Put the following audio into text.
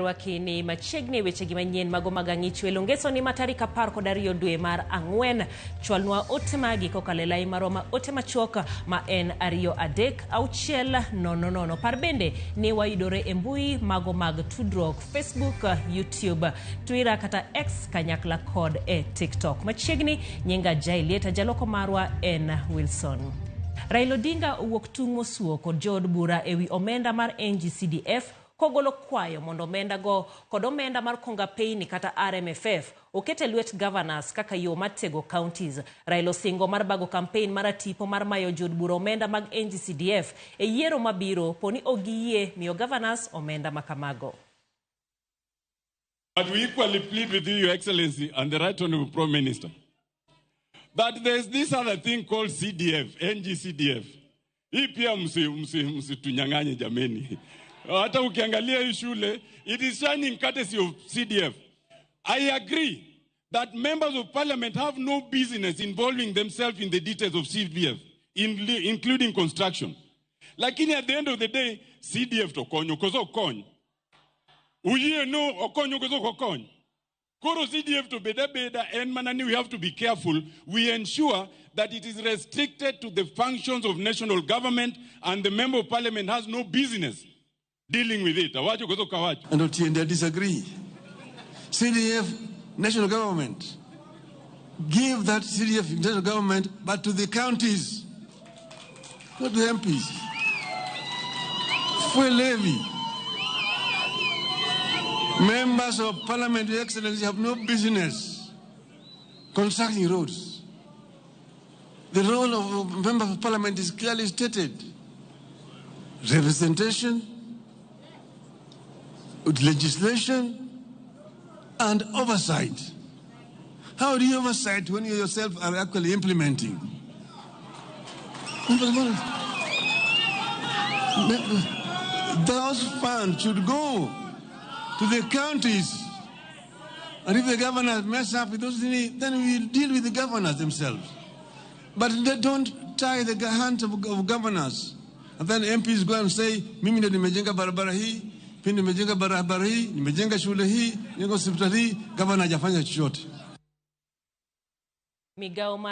Rwaki ni machiegni e wechegi manyien mago mag ang'icho e longeso ni ma tarik 12 dwe mar 4. Chwalnwa ote magi kokalo e lai marwa ma ote machuok ma en 23600. Par bende ni wayudore e mbui mago mag tudruok Facebook, YouTube, Twitter kata X kanyakla kod e TikTok. Machiegni nyinga Jailieta, jaloko marwa en Wilson. Raila Odinga owuok tung' mosuo kod jood bura ewi omenda mar NGCDF kogolo kwayo mondo omenda go kod omenda mar Konga Payni kata RMFF oket e lwet governors kaka yo mar tego counties. Raila osingo mar bago campaign mar atipo mar mayo jood bura omenda mag NGCDF e yiero mabiro poni ok giyie miyo governors omenda makamago. But we equally plead with you, Your Excellency, and the Right Honorable Prime Minister, that there's this other thing called CDF, NGCDF. Hii pia msitunyang'anye jameni. Hata ukiangalia hii shule, it is shining courtesy of CDF. I agree that members of parliament have no business involving themselves in the details of CDF, including construction. Lakini at the end of the day, CDF to konyo, koso okony. Uyie no okonyo koso ok okony. Koro CDF to beda beda en mana ni we have to be careful. We ensure that it is restricted to the functions of national government and the member of parliament has no business dealing with it. Awacho koso kawacho. And Otiende, I disagree. CDF, national government. Give that CDF national government, but to the counties, not the MPs. Fuel levy. Members of Parliament, Your Excellency, have no business constructing roads. The role of members of Parliament is clearly stated. Representation, legislation, and oversight. How do you oversight when you yourself are actually implementing? Those funds should go to the counties. And if the governors mess up with those things, then we'll deal with the governors themselves. But they don't tie the hands of governors. And then MPs go and say, mimi ndio nimejenga barabara hii, mimi nimejenga barabara hii, nimejenga shule hii, nimejenga hospitali hii, governor hajafanya chochote. Migao mar